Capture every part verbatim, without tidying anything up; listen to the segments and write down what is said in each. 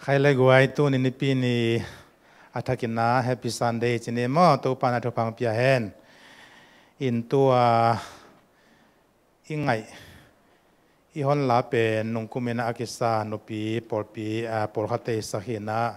Khai le guai, tuni nipi ni a thakin ah Happy Sunday ci ni maw, Topa in ah thupha hong pia hen. In tua i ngaih i hon la pen nungkumin ah a kisa nupi pawlpi, ah, pawlkhatte i sak hi in ah.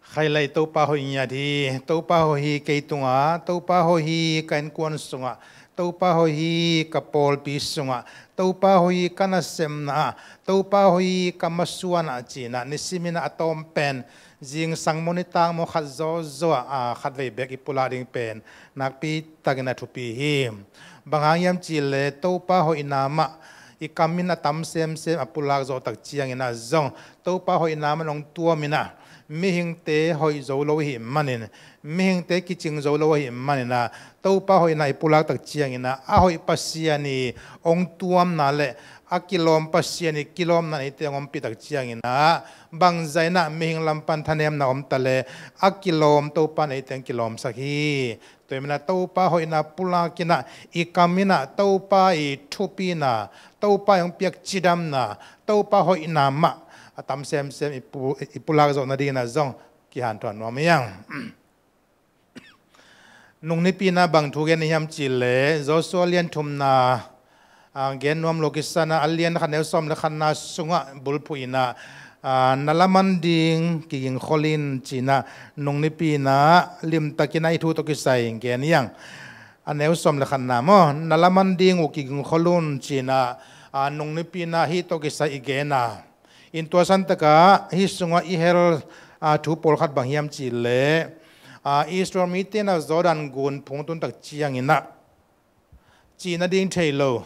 Khai le Topa hoih ngiat hi, Topa hoih hi kei tungah, Topa hoih hi ka innkuan sungah, Topa hoih hi ka pawlpi sungah, Topa hoih hi ka nasepna ah, Topa hoih hi ka masuan ah ci in ah, nisimin ah a tawm pen zingsang maw nitak maw khat zawzaw ah, ah, khatvei bek i pulak ding pen nakpi takin ah thupi hi. Bang hang hiam cih leh Topa hoihna mah i kamin a tam semsem a pulak zawh tak ciangin ah zong Topa hoihna mah hong tuamin ah, mihingte hoih zo lo i hih manin, mihingte kicing zo lo ahih manin ah, Topa hoihna i pulak tak ciangin ah, a hoih Pasian i hong tuamna le a kilawm Pasian i kilawmna eite hong ompih tak ciangin ah, bangzah in ah mihing lam pan thanemna om ta leh a kilawm Topa in eite hong kilawmsak hi. Tua ahih manin ah Topa hoihna pulak in ah, i kamin ah Topa i thupina, Topa i hong piak cidamna, Topa hoihna mah a tam semsem i pu-, i pulak zawh nadingin ah zong kihanthawn nuam hi hang. Nung nipi in ah bang thu gen hiam cih leh, Joshua lian thumna, ah, gen nuam lo kisa in ah, a lian khat, neu sawm le khatna sungah bulphuh in ah, ah, na laman ding kigingkhol in ci in ah, nung nipi in ah limtakin ah hih thu tawh kisai gen hi hang. A neu sawm le khatna maw, na laman ding uh kigingkhol un ci in ah, ah, nung nipi in ah hih tawh kisai i gen a. In tua santak ah hih sungah i hel, ah, thu pawlkhat bang hiam cih leh, ah, Israel mite in ah Jordan gun phung tun tak ciangin ah, cih nading thei lo,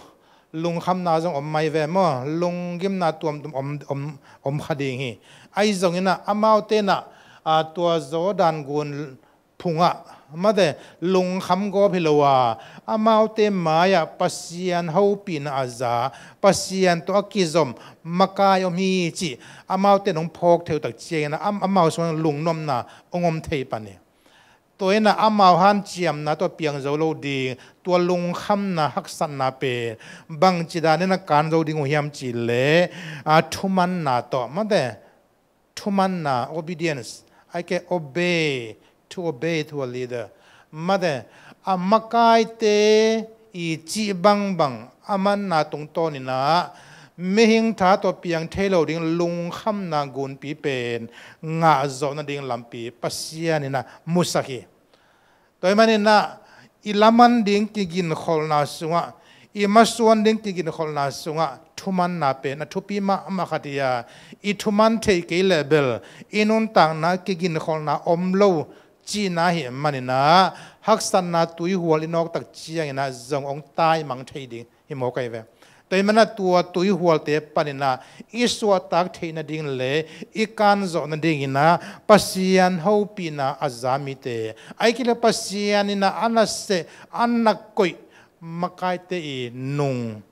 lungkhamna zong om mai ve maw, lunggimna tuamtuam om, om, om kha ding hi. Ahi zongin ah amaute in ah, ah, tua Jordan gun phungah, mate, lungkham gawp hi lo a, amaute mai-ah Pasian hopihna a za, Pasian tawh a kizom makai om hi cih amaute in hong phawk thei uh tak ciangin ah, am-, amau sungah lungnopna hong om thei pan hi. Tua in ah amau hanciamna tawh piang zo lo ding, tua lungkhamna haksatna pen bangci danin ah kan zo ding uh hiam cih leh, a, thumanna tawh, mate, thumanna, obedience, ahih kei leh obey, to obey to a leader. Mate, a makaite i cih bangbang a manna tungtawnin ah mihing tha tawh piang thei lo ding lungkhamna gunpi pen ngah zawh nading lampi Pasian in ah musak hi. Tua ahih manin ah i laman ding kiginkholhna sungah, i masuan ding kiginkholhna sungah thumanna pen a thupi mahmah khat hi a, i thuman theih kei leh bel i nuntakna kiginkholhna om lo cihna ahih manin ah, haksatna tuihual i nawk tak ciangin ah zong hong taimang thei ding hi mawk ahi ve. Tua ahih manin ah tua tuihualte panin ah i suahtak theih nading le i kan zawh nadingin ah Pasian hopihna a za mite, ahih kei leh Pasian in ah a naseh, a na koih makaite i nung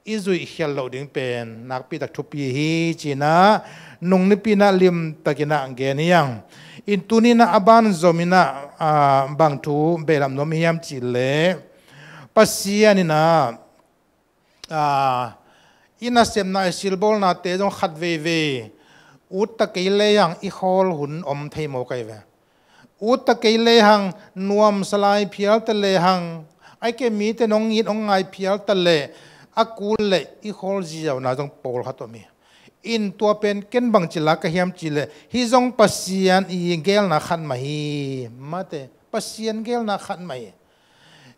i zuih khial loh ding pen nakpi tak thupi hi ci in ah nung nipi in ah limtakin ah gen hi hang. In tuni in ah a banzom in ah, ah, bang thu behlap nuam hiam cih leh, Pasian in ah, ah, i nasepna, i silbawlnate zong khat veivei ut ta kei lehang i khawl hun om thei mawk ahi ve. Ut ta kei lehang, nuamsa lai phial ta lehang, ahih kei leh mite in hong it hong ngai phial ta leh, a kul leh i khawl ziauna zong pawlkhat om hi. In tua pen ken bangci lak ka hiam cih leh, hih zong Pasian i geelna khat mah hi. Mate, Pasian geelna khat mah hi.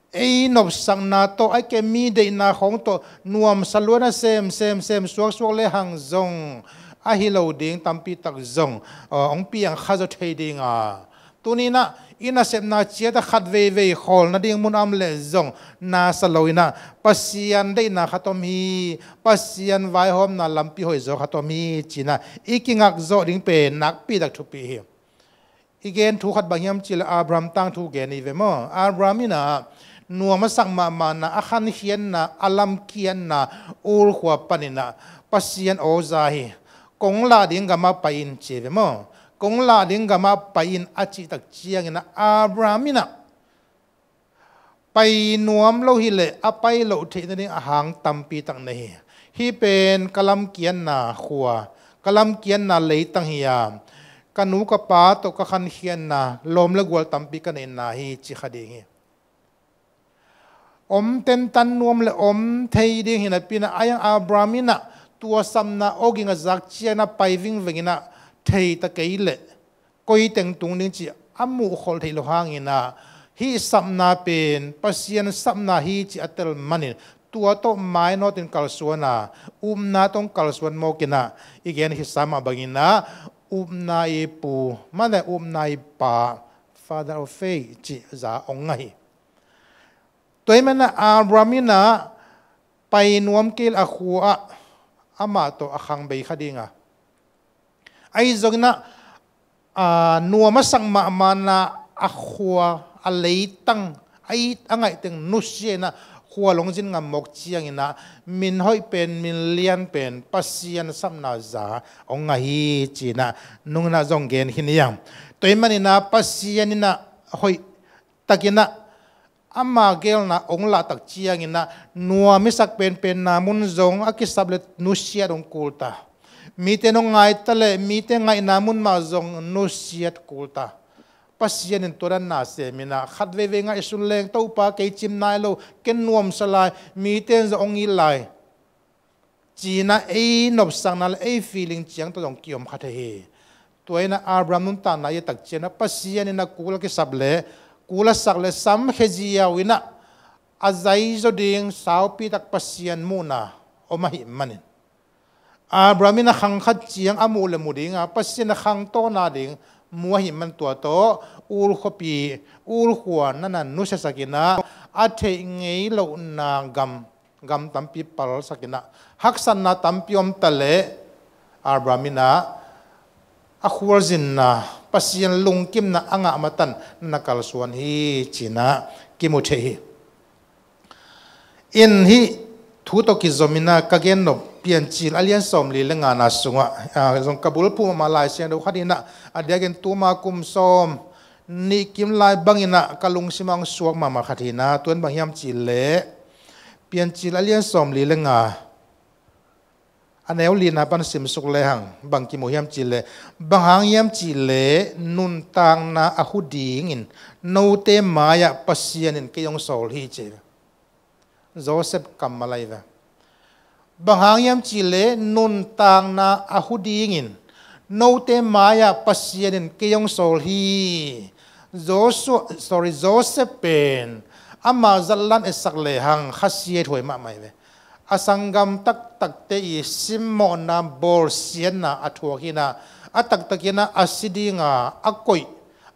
Ei nopsakna tawh, ahih kei leh mi deihna khawng tawh nuamsa luaina sem, sem, sem, suaksuak lehang zong a hi lo ding tampi tak zong, ah, hong piang kha zaw thei ding a. Tuni in ah i nasepna ciat ah khat veivei khawl nading mun a om leh zong nasa lo in ah, Pasian deihna khat om hi, Pasian vaihawmna lampi hoihzaw khat om hi ci in ah i kingak zawh ding pen nakpi tak thupi hi. I gen thu khat bang hiam cih leh Abraham tangthu gen hi ve maw. Abraham in ah nuam a sak mahmahna, a khankhiatna, a lamkiatna, Ur khua panin ah Pasian aw za hi. Kong lah ding gamah pai in ci hi ve maw. Kong lah ding gamah pai in a cih tak ciangin ah Abraham in ah pai nuam lo hi leh a pai loh theih nading a hang tampi tak nei hi. Hih pen ka lamkiatna khua, Ka lamkiatna leitang hi a, ka nu ka pa tawh ka khankhiatna lawm le gual tampi ka neihna hi, ci kha ding hi. Om tentan nuam le om thei ding hi napi-in ah, a hiang Abraham in ah tua sapna awging a zak ciangin ah pai vingveng in ah, thei ta kei leh koi teng tung ding cih a muhkholh theih loh hangin ah, hih sapna pen Pasian sapna hi cih a tel manin, tua tawh mainawtin kalsuan a, upna tawh kalsuan mawk in ah, i gen khit sa mah bangin ah, upna i pu, mah leh upna i pa, father of faith cih zah hong ngah hi. Tua ahih manin ah Abraham in ah pai nuam kei leh a khua ah amah tawh a khang bei kha ding a, ahi zongin ah, a, nuam a sak mahmah in ah a khua, a leitang, a it a ngaih teng nusia in ah, khua long zin ngam mawk ciangin ah, min hoih pen, min lian pen Pasian sapna zah hong ngah hi, ci-in ah nung in ah zong gen khin hi hang. Tua ahih manin ah Pasian in ah hoih takin ah ama geelna hong lah tak ciangin ah, nuam i sak penpenna mun zong a kisap leh nusiat hong kul ta. Mite in hong ngai ta leh, mite ngaihna mun mah zong nusiat kul ta. Pasian in tua dan na sem in ah, khat veivei ngaihsun leng, Topa, kei cim nai lo, ken nuamsa lai, mite in zong hong it lai, ci-in ah ei nopsakna le ei feeling ciang tawh zong kiom kha thei hi. Tua in ah Abraham nuntakna i et tak ciangin ah, Pasian in ah kul a kisap leh, kul a sak leh samkhia ziau in ah, a zaizaw ding saupi tak Pasian muhna om ahih manin, Abraham in ah khang khat ciang a muh leh mu ding a, Pasian in ah khang tawna ding mu ahih man, tua tawh Ur khuapi, Ur khua na na nusiasak in ah, a theih ngei lohna gam, gam tampi palsak in ah, haksatna tampi om ta leh, Abraham in ah a khualzinna, Pasian lungkimna a ngah matan na na kalsuan hi, ci-in ah kimu thei hi. In hih thu tawh kizom in ah ka gen nop Piancil a lian sawmli le ngana sungah, a, zong ka bulphuh mahmah Lai Siangtho khat in ah, a diakin tuma kum sawmnih kim lai bangin ah ka lungsim ah hong suak mahmah khat hi in ah, tua in bang hiam cih leh, Piancil a lian sawmli le nga, a neu lina pan simsuk lehang bang kimu hiam cih leh, bang hang hiam cih leh nuntakna a hu dingin note mai-ah Pasian in kei hong sawl hi, ci. Joseph kammal ahi ve. Bang hang hiam cih leh nuntakna a hu dingin note mai-ah Pasian in kei hong sawl hi. Joshua, sorry, Joseph pen amah zatlan etsak lehang khasia thuai mahmah hi ve. A sanggam taktakte i simmawhna, bawlsiatna a thuak hi in ah, a taktak in ah a si ding a, a koih,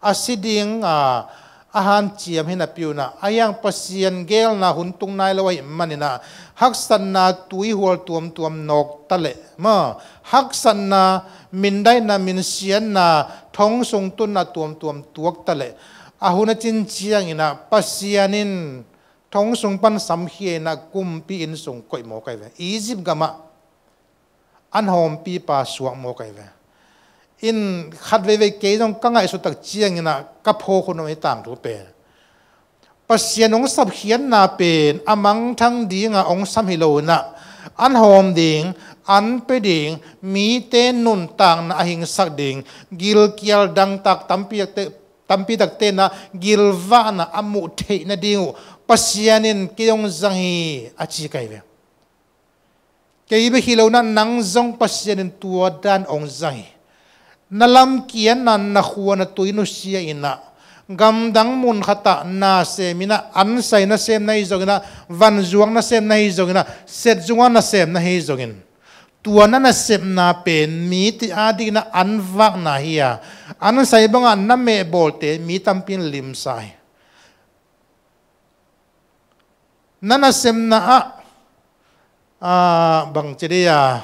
a si ding a, a hanciam hi napi-in ah, a hiang Pasian geelna hun tung nai lo ahih manin ah, haksatna tuihual tuamtuam nawk ta leh, maw, haksatna, mindaihna, minsiatna, thong sung tunna tuamtuam tuak ta leh, a hun a cin ciangin ah Pasian in thong sung pan samkhia in ah kumpi inn sung koih mawk ahi ve. Egypt gamah an hawmpipa suak mawk ahi ve. In khat veivei kei zong ka ngaihsut tak ciangin ah ka phawk hun om hi, tangthu pen Pasian hong sapkhiatna pen a mangthang ding a hong sam hi lo in ah, an hawm ding, an pia ding, mite nuntakna a hingsak ding, gilkial dangtak tampi takte, tampi takte in ah gilvahna a muh theih nading uh Pasian in kei hong zang hi, a ci ka hi ve. Kei bek hi lo in ah, nang zong Pasian in tua dan hong zang hi. Na lamkiatna, na khua, na tui nusia in ah, gamdang mun khat ah na sem in ah, ansai nasem na hi zongin ah, vanzuak nasem na hi zongin ah, setzunga nasem na hi zongin, tua na nasepna pen mite adingin ah an vakna hi a, ansai bangah na mehbawlte mi tampi in limsa hi. Na nasepna ah, ah, bang ci dih a,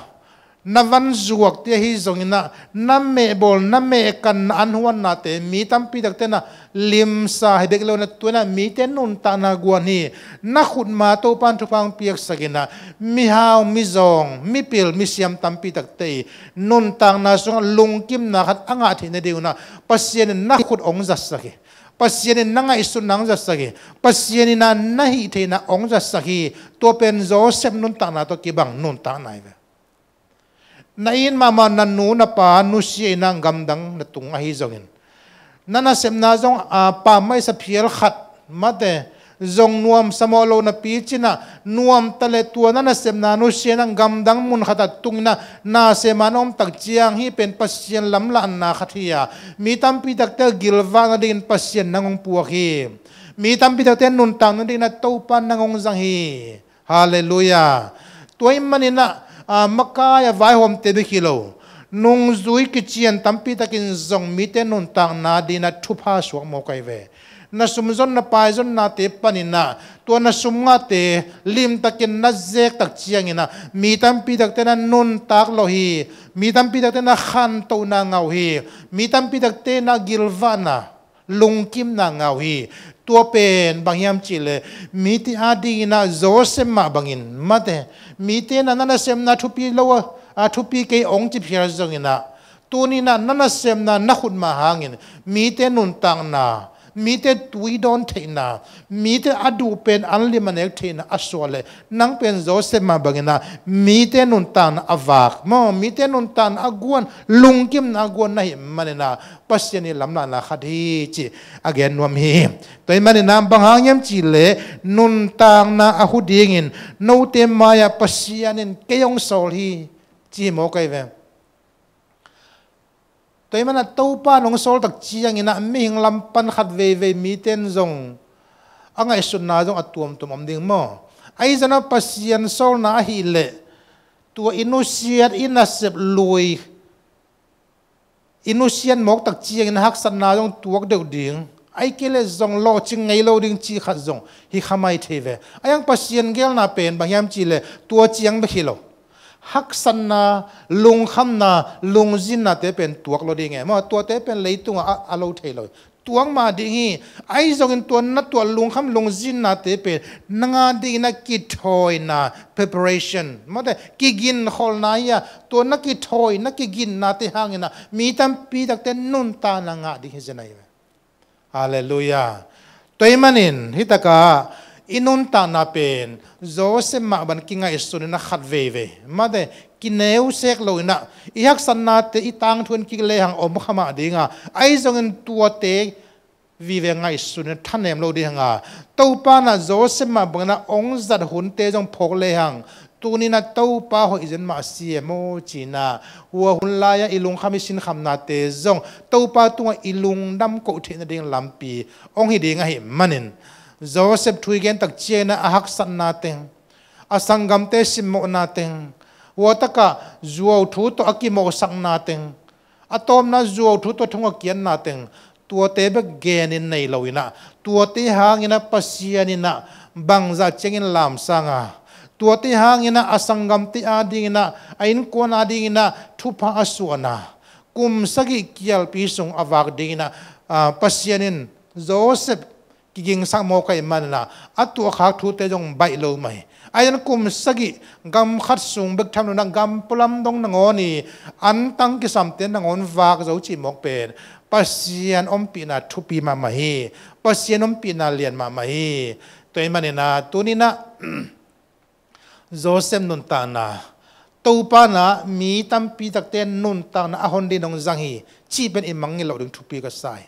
na vanzuakte ahi zongin ah, na mehbawl, na mehkan, na anhuannate mi tampi takte in ah limsa hi bek lo in ah, tua in ah mite nuntakna guan hi. Na khutma Topa in thupha hong piaksak in ah, mihau, mizawng, mipil, misiam tampi takte i nuntakna sungah lungkimna khat a ngah theih nading un ah Pasian in na khut hong zatsak hi. Pasian in na ngaihsutna hong zatsak hi. Pasian in ah na hih theihna hong zatsak hi. Tua pen Joseph nuntakna tawh kibang nuntakna hi ve. Na it mahmah na nu na pa nusia in ah gamdang na tung ahi zongin, na nasepna zong a pammaih sa phial khat mate zong nuamsa mawh lo napi cin ah nuamta le tua na nasepna nusia in ah gamdang mun khat ah tung in ah na sem a na om tak ciang hih pen Pasian lamlahna khat hi a, mi tampi takte gilvah nadingin Pasian nang hong puak hi. Mi tampi takte nuntak nadingin ah Topa nang hong zang hi. Halleluiah. Tua ahih manin ah, a, makai a vaihawmte bek hi lo, nungzui kician tampi takin zong mite nuntakna dingin ah thupha suak mawk ahi ve. Na sumzon na paizonnate panin ah tua na sum ngahte limtakin na zek tak ciangin ah mi tampi takte na nuntak lo hi. Mi tampi takte na khantohna ngah uh hi. Mi tampi takte na gilvahna, lungkimna ngah uh hi. Tua pen bang hiam cihleh, mite adingin ah Joseph mah bangin mate, mite na na nasepna thupi lo a, a thupi kei hong ci phial zongin ah, tuni in ah na nasepna na khut mah hangin mite nuntakna, mite tui dawn theihna, mite a duh pen an lim a nek theihna a suah leh, nang pen Joseph mah bangin ah mite nuntakna a vak maw, mite nuntakna a guan, lungkimna a guan na hih manin ah Pasian ii lamlahna khat hi cih a gen nuam hi. Tua ahih manin ah bang hang hiam cihleh nuntakna a hu dingin note mai-ah Pasian in kei hong sawl hi ci hi mawk ahi ve. Tua ahih manin ah Topa in hong sawl tak ciangin ah mihing lam pan khat veivei mite in zong a ngaihsutna zong a tuamtuam om ding maw? Ahi zongin ah Pasian sawlna ahih leh tua i nusiat i nasep lui i nusiat mawk tak ciangin haksatna zong tuak deuh ding, ahih kei leh zong lawhcing ngei lo ding cih khat zong hi kha mai thei ve. Ahi zongin Pasian geelna pen bang hiam cihleh tua ciang bek hi lo. Haksatna, lungkhamna, lungzinnate pen tuak lo ding e maw, tuate pen leitungah a, a lo thei lo. Tuak mah ding hi. Ahi zongin tua na tuah lungkham lungzinnate pen nang adingin ah kithawina, preparation mate, kiginkholhna hi a, tua na kithawi, na kiginnate hangin ah mi tampi takte nuntakna ngah ding hi zen ahi ve. Halleluiah. Tua ahih manin hih takah i nuntakna pen Joseph mah bang kingaihsun in ah khat veivei mate, kineu sek lo in ah i haksatnate i tangthu in kik lehang om kha mah ding a, ahi zongin tuate vive ngaihsun in ah thanem lo ding hang a, Topa in ah Joseph mah bangin ah hong zat hunte zong phawk lehang, tuni in ah Topa hoih zen mah a si e maw ci in ah, hua hun lai-ah i lungkham i sinkhamnate zong Topa tungah i lungdam koh theih nading lampi hong hi ding ahih manin, Joseph thu i gen tak ciangin ah a haksatna teng, a sanggamte simmawhna teng, hua takah zuau thu tawh a kimawhsakna teng, a tawpna zuau thu tawh thong a kiatna teng, tuate bek genin nei lo in ah, tuate hangin ah Pasian in ah bangzah ciangin lamsang a, tuate hangin ah a sanggamte adingin ah, a innkuan adingin ah thupha a suahna, kum sagih kialpi sung a vak dingin ah, a, Pasian in Joseph kigingsak mawk ahih manin ah a tuahkhak thute zong baih lo mah hi. Ahi zongin kum sagih gam khat sung bek tham lo in ah gam pualam dong nangawn i antang kisamte nangawn vak zo cih mawk pen Pasian ompihna thupi mahmah hi. Pasian ompihna lian mahmah hi. Tua ahih manin ah tuni in ah Joseph nuntakna, Topa in ah mi tampi takte nuntakna a hon dingin hong zang hi cih pen i mangngilh loh ding thupi ka sa hi.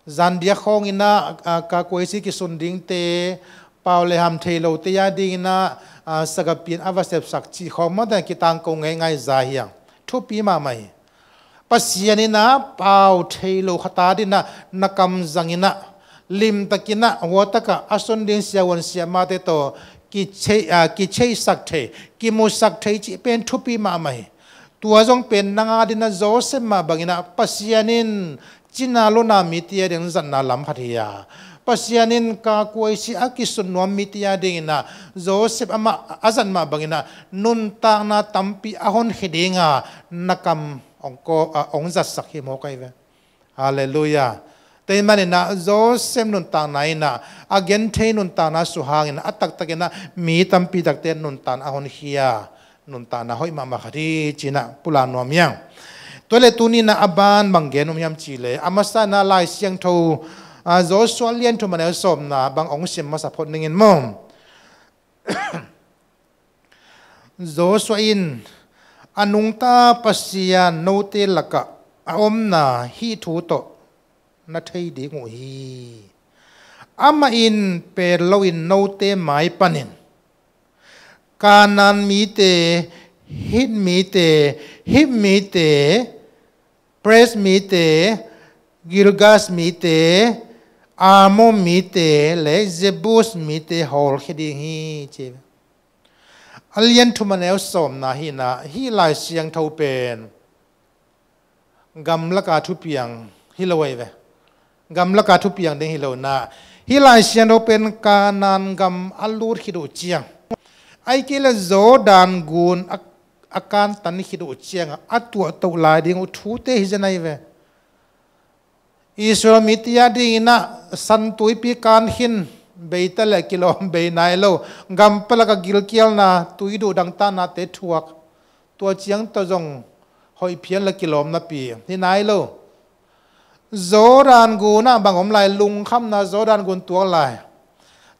Zan biak khawng in ah, a, kakuaisi kisun dingte, pau le ham thei lote adingin ah, a, sagapi in a va sepsak cih khawng mawte kitangko ngeingai za hi hang. Thupi mahmah hi. Pasian in ah pau thei lo khat adingin ah na kam zang in ah, limtakin ah, hua takah a sun ding siavuan siamahte tawh kichei-, a, kicheisak thei, kimusak thei cih pen thupi mahmah hi. Tua zong pen nang adingin ah Joseph mah bangin ah Pasian in cina luna mite adingin zatna lam khat hi a, Pasian in kakuaisi a kisun nuam mite adingin ah Joseph amah a zat mah bangin ah nuntakna tampi a honkhia ding a na kam hong ko-, a, hong zatsak hi mawk ahi ve. Halleluiah. Tua ahih manin ah Joseph nuntakna in ah a genthei nuntakna suhang in ah a taktak in ah mi tampi takte nuntakna a honkhia nuntakna hoih mahmah khat hi ci-in ah pulak nuam hi hang. Tua leh tuni-in ah a ban bang gen nuam hiam cih leh, a masa-in ah Lai Siangtho, a, Joshua lian thum a neu sawmna bang hong sim masa phot ning in maw. Joshua in A nungta Pasian note lakah a omna hih thu tawh na thei ding uh hi. Amah in pel loin note mai panin Kanaan mite, Hit mite, Hit mite, Perez mite, Girgas mite, Amor mite le Jebus mite hawlkhia ding hi, ci. A lian thum a neu sawmna hi inah, hih Lai Siangtho pen gamlaka thupiang hi lo ahi ve. Gamlaka thupiang ding hi lo inah, hih Lai Siangtho pen Kanaan gam a lut khit uh ciang, ahih kei leh Jordan gun a, a kantan khit uh ciangah a tuahtoh lai ding uh thute hi zen ahi ve. Israel mite a dinginah San Tuipi kan khin, beita le kilawm bei nai lo, gam palaka gilkialna, tuiduh dangtanate thuak, tua ciang tawh zong hoih phial le kilawm napi hi nai lo. Jordan gunah bang om lai? Lungkhamna Jordan gun tuak lai.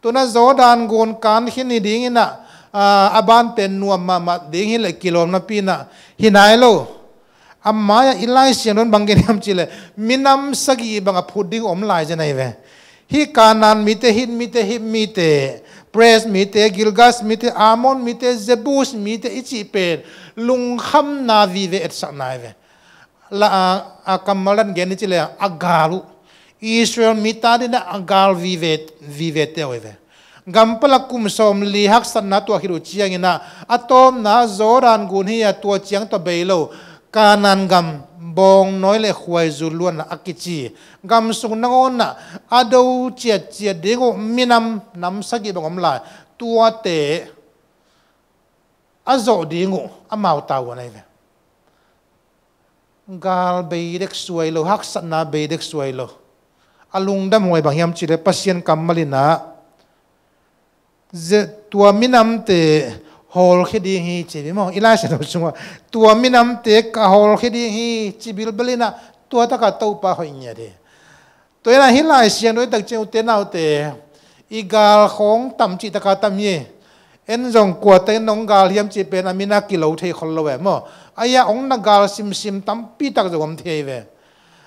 Tuna Jordan gun kan khin hi dinginah, a, a ban pen nuam mahmah ding hi leh kilawm napi inah hi nai lo. A mai-ah i Lai Siangtho in bang gen hiam cih leh, minam sagih bang a phut ding om lai zen ahi ve. Hih Kanaan mite, Hit mite, Hit mite, Perez mite, Girgas mite, Amor mite, Jebus mite i cih pen lungkhamna vive etsakna ahi ve. La, a, a kammal dan gen ni ci leh a gal uh, Israel mite a dinginah a gal vive, vivete uh ahi ve. Gam palak kum sawmli haksatna tuah khit uh cianginah a tawpna Jordan gun hi a, tua ciang tawh bei lo, Kanaan gam bawngnawi le khuaizu luanna a kici gam sung nangawnah a do ciatciat ding uh minam nam sagih bang om lai. Tuate a zawh ding uh amau tavuan ahi ve. Gal bei dek suai lo, haksatna bei dek suai lo. A lungdam huai bang hiam cih leh Pasian kammal inah, ze-, tua minamte hawlkhia ding hi, ci hi maw. I Lai Siangtho sungah tua minamte ka hawlkhia ding hi, ci bilbel inah, tua takah Topa hoih ngiat hi. Tua inah hih Lai Siangtho i tak ciang, ute naute, i gal khawng tam cih taka tam hi. En zong kuate in nong gal hiam cih pen a min a kilo thei khol lo e maw. A ia ong na gal simsim tampi tak zong om thei ve.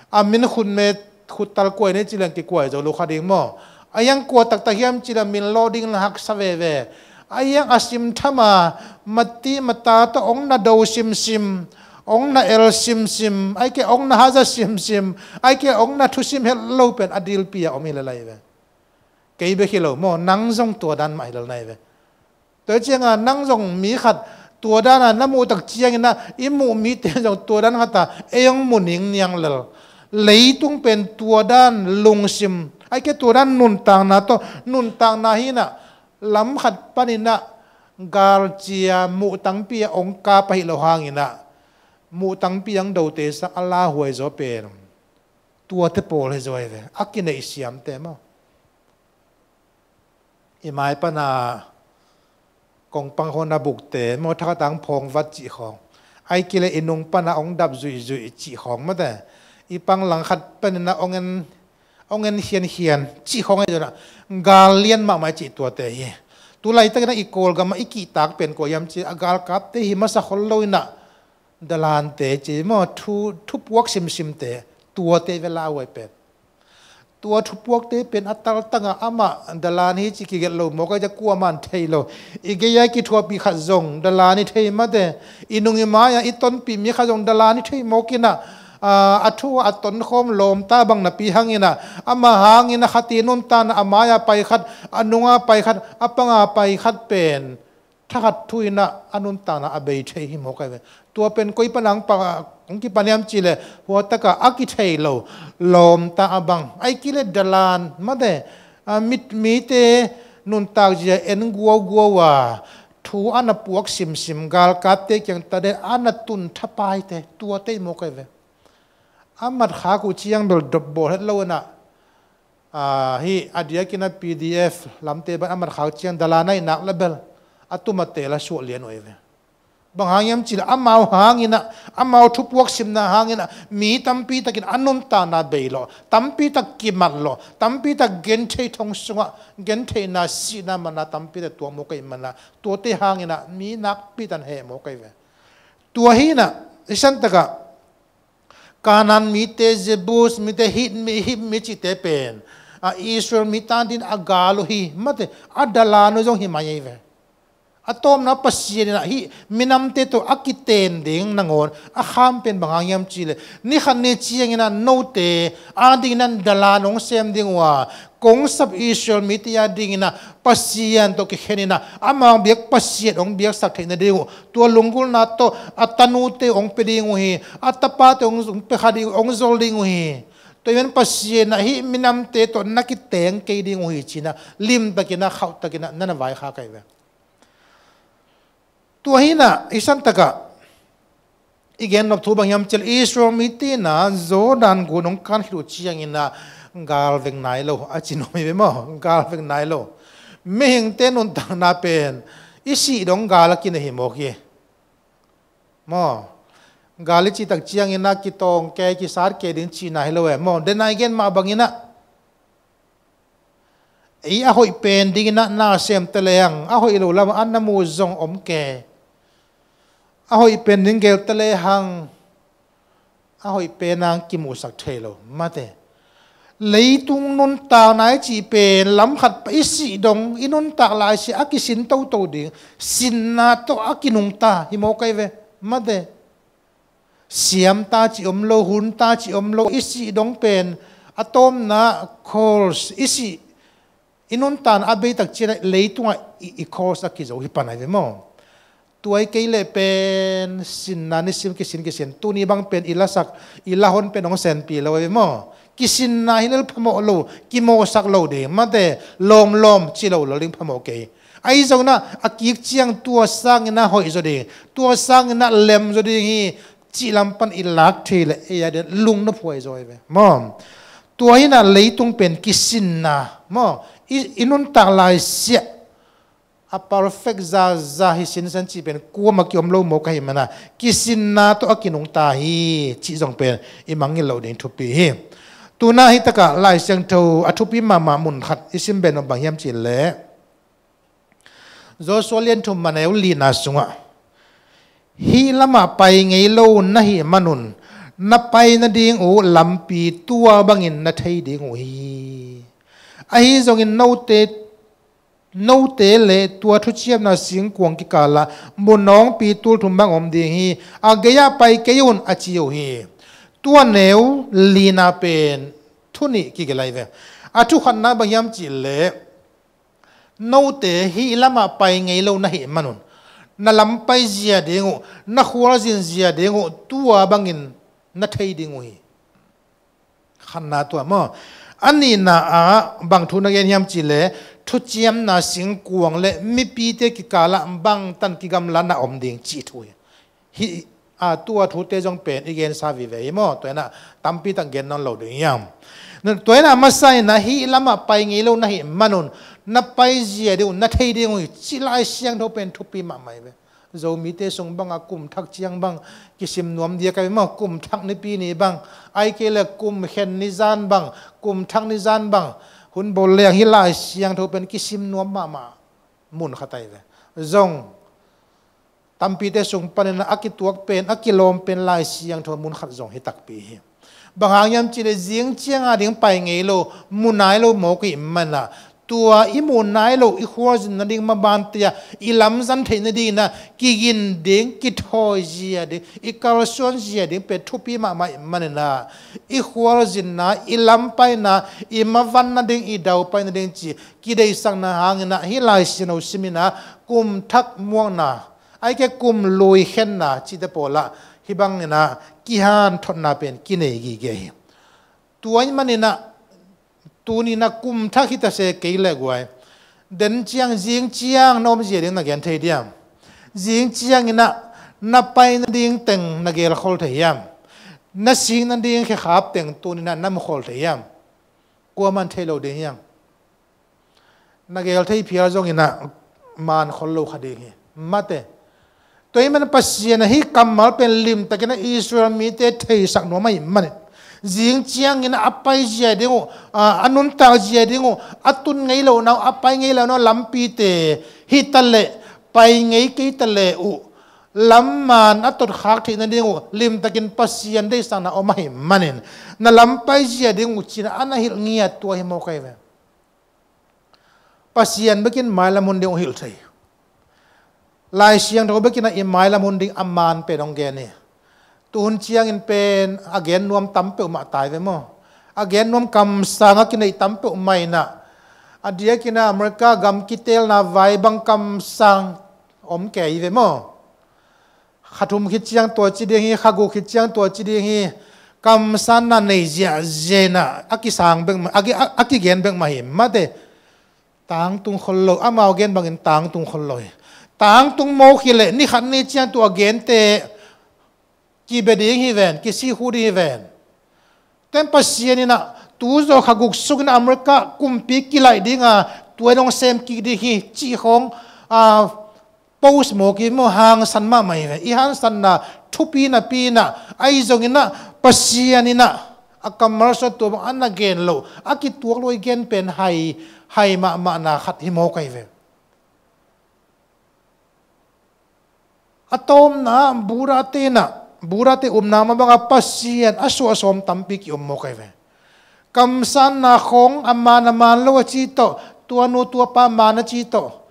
A min khutme khuttal kuai ni ci leng kikuai zo lo kha ding maw. A iang kua taktak hiam cih leh min lawh ding na haksa veve. A iang a simtham a, mati mata tawh ong na do simsim, ong na el simsim, ahih kei leh ong na haza simsim, ahih kei leh ong na thusim het lo pen a dilpi a om hi lel ahi ve. Kei bek hi lo maw, nang zong tua dan mah hi lel na hi ve. Tua ciangah nang zong mi khat tua dana na muh tak cianginah i muh mite zong tua dan khata ei hong mu ningniang lel. Leitung pen tua dan lungsim, ahih kei leh tua dan nuntakna tawh, nuntakna hi inah, lam khat paninah galcia muh tangpi a ong kap ahih loh hanginah, muh tangpi a ong dote sang a lauhuai zaw pen tuate pawl hi zaw hi ve, a kineih siamte maw. I mai pana kongpang khawng na bukte maw, thakhat a ong phawng vat cih khawng, ahih kei leh i nung pana ong dap zuihzuih cih khawng mawte, i pang langkhat paninah ong en, ong en khiankhian cih khawng ahi zonah, gal lian mahmah i cih tuate hi. Tu laitakinah i Kawlgamah i kihtak pen kua hiam cih a galkapte hi masa khol lo inah, dalante ci maw, thu, thupuak simsimte, tuate ve lauhuai pen. Tua thupuakte pen a taltangah amah dalan hi ci kigelh lo mawk ahi, kuaman thei lo. I gei-a kithuahpih khat zong dalan hi thei mawte. I nung i mai-ah i tonpih mi khat zong dalan hi thei mawk inah, a, a thu a tonkhawm lawmta bang napi hanginah, amah hangin a khat i nuntakna a mai-a pai khat, a nunga pai khat, a panga pai khat pen thakhat thu inah a nuntakna a bei thei hi mawk ahi ve. Tua pen koi pana ong pa, ong kipan hiam cih leh, huatakah a kithei lo lawmta a bang, ahih kei leh dalan mawte, a, mit, mite nuntak zia en guauguau a, thu a na puak simsim, galkapte kiang tade a na tun thapaite, tuate hi mawk ahi ve. A matkhak uh ciang bel dopbawl het lo inah, a, hih a diakinah P D F lamte bang a matkhak ciang dalan a i nak le bel a tum a teel a suah lian uh ahi ve. Bang hang hiam cih leh amau hanginah, amau thupuak simna hanginah mi tampi takin a nuntakna bei lawh, tampi tak kimat lawh, tampi tak genthei thong sungah gentheihna, sihna mana tampi tak tuak mawk ahih mana, tuate hanginah mi nakpi tan heh mawk ahi ve. Tua hinah i santakah Kanaan mite, Jebus mite, Hit mi, Hit mi cihte pen a Israel mi tan dingin a gal uh hi, mate, a dalan uh zong hi mai ei ve. A tawpna Pasian inah hih minamte tawh a kiten ding nangawn a kham pen bang hang hiam cihleh, ni khat ni cianginah note a dinginah dalan hong sem ding uh a, kong sap Israel mite a dinginah Pasian tawh kikhen inah amau biak Pasian hong biaksak theih nading uh, tua lunggulhna tawh a tanute hong pia ding uh hi, a tapate hong pia kha ding, hong zol ding uh hi. Tua hi man Pasian ah hih minamte tawh na kiteng kei ding uh hi cinah limtakinah khauhtakinah na na vaikhak ahi ve. Tua hinah i santakah i gen nop thu bang hiam cihleh Israel mite inah Jordan gun hong kan khit uh cianginah gal veng nai lo a ci nuam hi ve maw? Gal veng nai lo. Mihingte nuntakna pen i sih dong gal a kinei hi mawk hi maw? Gal i cihtak cianginah kitawng kei, kisat kei ding cihna hi lo e maw? Denai gen mah banginah ei a hoih pen dinginah na sem ta lehang a hoih lo lam a na mu zong om kei. A hoih pen ding gel ta lehang a hoih pen hang kimuhsak thei lo, mate. Leitung nuntakna i cih pen lam khat pa i sih dong i nuntak laisia a kisin toto ding sinna tawh a kinungta hi mawk ahi ve, mate. Siamta cih om lo, hunta cih om lo, i sih dong pen a tawpna course i sih i nuntakna a beitak cianah leitungah i, i course a kizo hi pan ahi ve maw? Tua hi kei leh pen sinna nisim kisin kisin, tuni bang pen i lasak, i lahon pen hong senpi lo ahi ve maw? Kisinna hi lel phamawh lo, kimawhsak lo ding, mate, lawmlawm ci lo lo ding phamawh kei. Ahi zonginah a kik ciang tua sanginah hoih zaw ding, tua sanginah lem zaw ding hi cih lam pan i lak thei leh ei a den lungna phuai zaw ahi ve maw? Tua hinah leitung pen kisinna maw? I, i nuntak laisia a perfect zaza hi sinsen cih pen kuamah kiom lo mawk ahi mana kisinna tawh a kinungta hi cih zong pen i mangngilh loh ding thupi hi. Tuna hitakah Lai Siangtho a thupi mahmah mun khat i sim beh nop bang hiam cihleh Joshua lian thum a neu lina sungah hih lamah pai ngei lo na hih manun na pai nading uh lampi tua bangin na thei ding uh hi. Ahi zongin note, note le tua thuciamna singkuang kikalah mun nawngpi tulthum bang om ding hi. A gei-ah pai kei un a ci uh hi. Tua neu lina pen thu nih kigelh ahi ve. A thukhatna bang hiam cihleh note hih lamah pai ngei lo na hih manun na lampai zia ding uh, na khualzin zia ding uh tua bangin na thei ding uh hi. Khatna tua maw? A nihna ah bang thu na gen hiam cihleh thuciamna singkuang le mipite kikalah bangtan kigamla na om ding cih thu hi. Hih a tua thute zong pen i gensa vive hi maw? Tua inah tampi tak gen nawn lo ding hiam? Tua inah a masa inah hih lamah pai ngei lo na hih manun na pai zia ding uh, na thei ding uh hi cih Lai Siangtho pen thupi mahmah hi ve. Zomite sung bangah kum thak ciang bang kisim nuam diak ahi maw? Kum thak nipi ni bang, ahih kei leh kum khen ni zan bang, kum thak ni zan bang hun bawl leng hih Lai Siangtho pen kisim nuam mahmah mun khat ahi ve. Zong tampite sung panin a kituak pen, a kilawm pen Lai Siangtho mun khat zong hi takpi hi. Bang hang hiam cihleh zing ciang a ding pai ngei lo, mu nai lo mawk ih manah tua i mu nai lo i khualzin nading maban tia i lamzan theih nadinginah kigin ding, kithawi zia ding, i kalsuan zia ding pen thupi mahmah ih maninah i khualzinna, i lampaina, i mavan nading, i daupai nading ci kideihsakna hanginah hih Lai Siangtho siminah kum thak muakna, ahih kei kum lui khenna cihte pawlah hih banginah kihanthotna pen kinei gige hi. Tua ih maninah tuninah kum thak hi ta se kei leh guai, den ciang zing ciang na om zia ding na gen thei diam? Zing cianginah na pai nading teng na gelkhol thei hiam? Na sing nading khekhap teng tuninah na mukhol thei hiam? Kuaman thei lo ding hiam? Na gel thei phial zonginah man khol lo kha ding hi. Mate. Tua ih man Pasian ah hih kammal pen limtakinah Israel mite theisak nuam ahih manin zing ciangin a pai zia ding uh, a, a nuntak zia ding uh, a tun ngei lo na uh, a pai ngei lo na uh lampite hi ta leh, pai ngei kei ta leh uh, lam man a totkhak theih nading uh limtakin Pasian deihsakna om ahih manin na lam paizia ding uh ci-in a na hilh ngiat tua hi mawk ahi ve. Pasian bekin mailam hun ding uh hilh thei. Lai Siangtho bekin ah i mailam hun ding a man pen hong gen hi. Tuhun ciangin pen a gen nuam tam peuhmah tai ve maw? A gen nuam kamsang a kineih tam peuhmah in ah, a diakin ah America gam kiteelna vai bang kamsang om kei ve maw? Kha thum khit ciang tua ci ding hi, kha guk khit ciang tua ci ding hi. Kamsanna nei ziahziah in ah a kisang bek mah, a ki, a, a kigen bek mah hi mate. Tangtung khol lo, amau gen bangin tangtung khol lo hi. Tangtung mawk hi leh ni khat ni ciang tua gente kibia ding hi ven, kisih hu ding hi ven. Tua in Pasian in ah tu zaw kha guk sungin America kumpi kilaih ding a, tua in hong sem kik ding hi cih khawng, a, post mawk hi maw, hangsan mahmah hi ve. I hangsanna thupi napi in ah, ahi zongin ah Pasian in ah a kammal sungah tua bang a na gen loh, a kituak lo i gen pen hai, hai mahmahna khat hi mawk ahi ve. A tawpna Buddha-te in ah, Buddha-te upna mah bangah Pasian a suah a sawm tampi ki-om mawk ahi ve. Kamsanna khawng a man a man lo a ci tawh, tua nu tua pa man a ci tawh,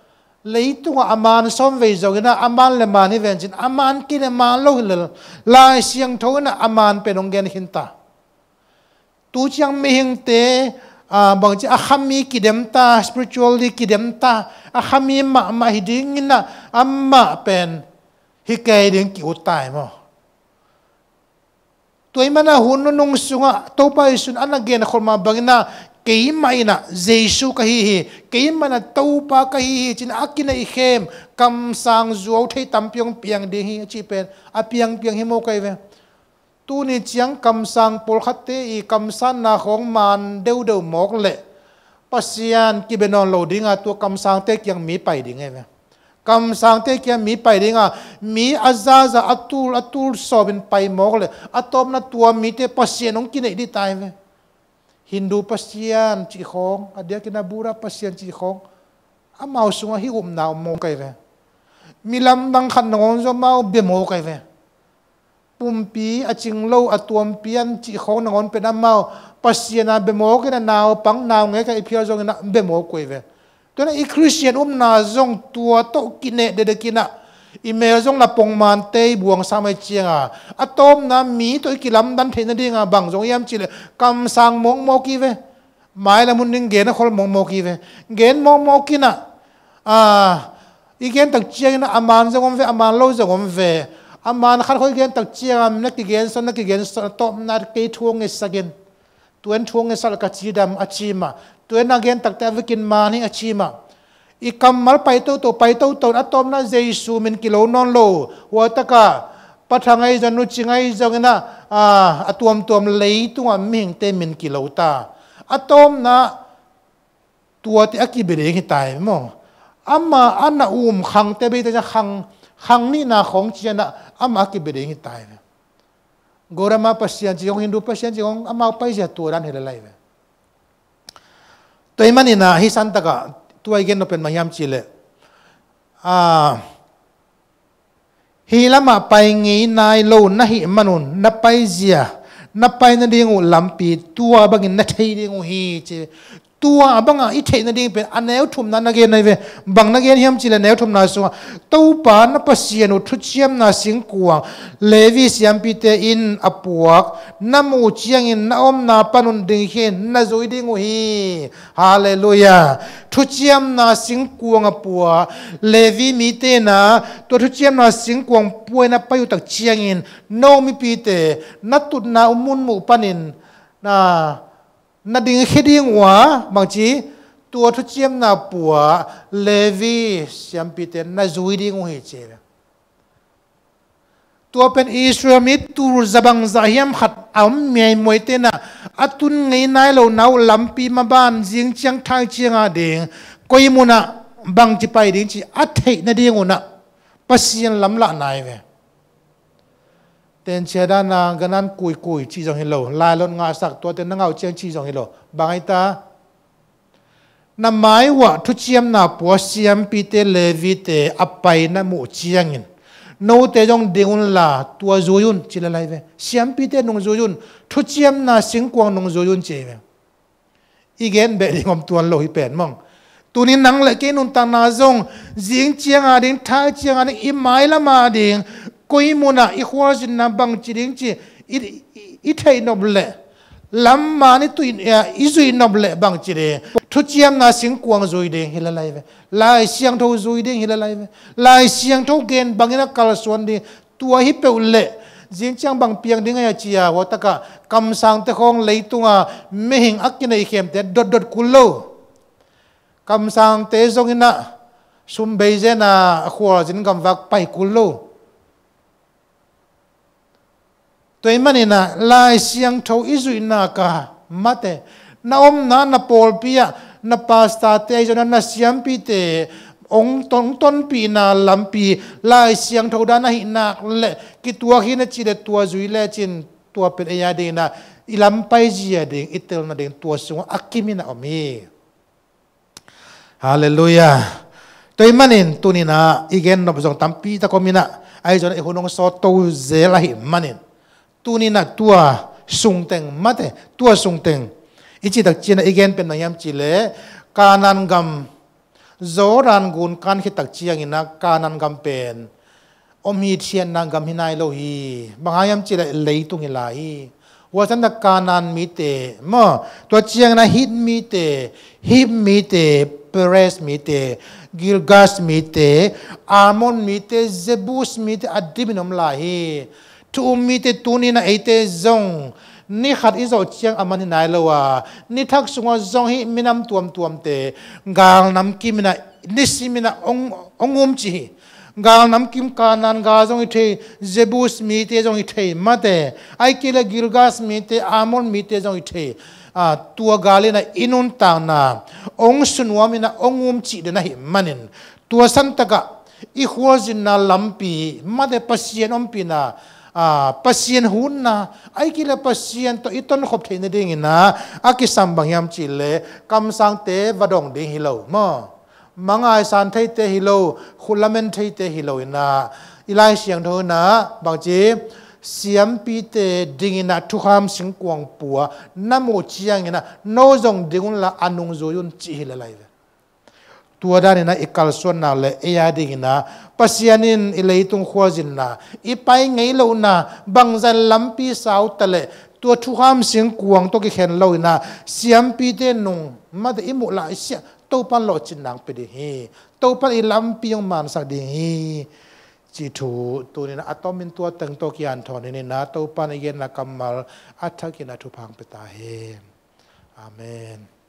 leitungah a man sawm vei zongin ah a man le man hi ven ci-in, a man kei le man lo hi lel. Lai Siangtho in ah a man pen hong gen khin ta. Tu ciang mihingte, a, bangci a khami kidem ta, spiritually kidem ta, a khami mahmah hi dingin ah amah pen hi kei ding ki-ut ta hi maw? Tua ahih manin ah hun nunung sungah Topa Jesu in a na genkhol mah bangin ah, keimah in ah Jesu ka hi hi, keimah in ah Topa ka hi hi ci-in a kineih khem, kamsang zuau thei tampi hong piang ding hi a cih pen a piangpiang hi mawk ahi ve. Tuni ciang kamsang pawlkhatte i kamsanna khawng man deuhdeuh mawk leh Pasian kibia nawn lo ding a, tua kamsangte kiang mi pai ding ahi ve. Kamsangte kiang mi pai ding a, mi a zaza a tul a tul sawmin pai mawk leh a tawpna tua mite Pasian hong kineih ding ta ahi ve. Hindu Pasian cih khawng, a diakin ah Buddha Pasian cih khawng, amau sungah hih upna om mawk ahi ve. Mi lamdang khat nangawn zong amau bia mawk ahi ve. Pumpi a cing lo, a tuampian cih khawng nangawn pen amau Pasian a bia mawk in ah, naupang naungek a i phial zongin ah bia mawk uh ahi ve. Tua in ah i Khristian upna zong tua tawh kineh dekdek in ah, i mel zong la pongmante i buang sam ahih ciang a, a tawpna mi tawh i kilamdan theih nading a bang zong hiam cih leh kamsang mawkmawk hi ve. Mailam hun ding gen a khol mawkmawk hi ve. Gen mawkmawk in ah, a, i gen tak ciangin ah a man zong om ve, a man lo zong om ve. A man khat khawng i gen tak ciang a na kigen sawn, na kigen sawn, a tawpna kei thu hong ngetsak in. Tua in thu hong ngetsak leh ka cidam a ci mah. Tua in a gen takte a vekin man hi a ci mah. I kammal pai toto, pai toto in a tawpna Jesu min kilo nawn lo. Hua takah Pa Thang ahi zong, Nu Cing ahi zongin ah, a, a tuamtuam leitungah mihingte min kilo ta. A tawpna tuate a kibia ding hi ta hi maw? Amah a na um khangte bei ta ciang khang, khang nihna khawng ciang ah amah a kibia ding hi ta hi. Gautama Pasian cih khawng, Hindu Pasian cih khawng, amau paizia tua dan hi lel ahi ve. Tua ahih manin ah hih santakah tua i gen nop pen bang hiam cih leh, a, hih lamah pai ngei nai lo na hih manun na paizia, na pai nading uh lampi tua bangin na thei ding uh hi ci. Tua bangah i theih nading pen a neu thumna na gen ahi ve. Bang na gen hiam cih leh neu thumna sungah, Topa na Pasian uh thuciamna singkuang Levi siampite in a puak na muh ciangin na omna panun dingkhin na zui ding uh hi. Halleluiah. Thuciamna singkuang a pua Levi mite in ah, tua thuciamna singkuang pua in a pai uh tak ciangin no mipite na tutna uh mun muh panin na, na dingkhia ding uh a, bangci, tua thuciamna pua Levi siampite na zui ding uh hi ci ve. Tua pen Israel mi tul za bangzah hiam khat a om miaimuaite in ah, a tun ngei nai lo na uh lampi maban zing ciang thai ciang a ding koi munah bangci pai ding cih a theih nading un ah Pasian lamlahna ahi ve. Tencia dan a ganan kuikui cih zong hi lo, lailot ngahsak tuate na ngah uh ciang cih zong hi lo. Bang ahi ta? Na mai uah thuciamna pua siampite Levite a pai na muh ciangin, Note zong ding unla tua zui un ci lel lai ve. Siampite nung zui un, thuciamna singkuang nung zui un ci ve. I gen beh ding om tuan lo hi pen mong. Tunin nang le kei nuntakna zong zing cianga ding, thai cianga ding, i mailam a ding, koi munah i khualzinna bangci ding ci i, i, i theih nop leh, lam man i tuih, i zuih nop leh bangci ding, thuciamna singkuang zui ding hi lel lai ve. Lai Siangtho zui ding hi lel lai ve. Lai Siangtho gen bangin a kalsuan ding, tua hi peuh leh zing ciang bang piang ding a ci a, hua takah kamsangte khawng leitunga mihing a kinei khemte dotdot kul lo. Kamsangte zongin ah sum bei zena a khualzin gamvak pai kul lo. Tua ahih manin ah Lai Siangtho i zuihna ka mate, na omna na pawlpi ah na pastorte ahi zongin ah na siampite hong ton-, tonpihna lampi Lai Siangtho dan ahih nak leh kituak hi na cih leh tua zui lecin tua pen ei a dingin ah i lam paizia ding, i telna ding tua sungah a kimin a om hi. Halleluiah. Tua ahih manin tunin ah i gen nop zong tampi tak om in ah, ahi zongin i hun hong sawt to zel ahih manin tunin ah tua sungteng mate, tua sungteng i cih tak ciangin ah i gen pen bang hiam cih leh Kanaan gam, Jordan gun kan khit tak ciangin ah Kanaan gam pen om hithiatna gam hi nai lo hi. Bang hang hiam cih leh leitung hi lai hi. Hua ciangin ah Kanaan mite maw, tua ciangin ah Hit mite, Hiv mite, Perez mite, Girgash mite, Amor mite, Jebus mite a dimin om lai hi. Thu um mite tunin ah eite zong ni khat i zawh ciang a man hi nai lo a, ni thak sungah zong hih minam tuamtuamte gal namkim in ah, nisimin ah hong, hong um ci hi. Gal namkim Kanaan gal zong hi thei, Jebus mite zong hi thei mate, ahih kei leh Girgash mite, Amor mite zong hi thei. Ah, tua gal in ah i nuntakna hong sunuamin ah hong um cih den ahih manin, tua santakah i khualzinna lampi mate, Pasian ompihna, ah, Pasian hutna, ahih kei leh Pasian tawh i tonkhop theih nadingin ah a kisam bang hiam cih leh kamsangte va dong ding hi lo maw, mangaisan theite hi lo, khut lamen theite hi lo in ah, i Lai Siangtho in ah bangci, siampite dingin ah thukham singkuang pua na muh ciangin ah no zong ding unla a nung zui un cih hi lel lai ve. Tua danin ah i kalsuan nak leh ei a dingin ah Pasian in i leitung khualzinna, i pai ngei lohna bangzah lampi sau ta leh tua thukham singkuang tawh kikhen lo in ah siampite nung mate i muh lai siah Topan lawhcin nang pia ding hi. Topan i lampi hong mansak ding hi. Cih thu tunin ah a tomin tua teng tawh kianthawn in ah Topan i genna kammal a thakin ah thupha hong pia ta hen. Amen.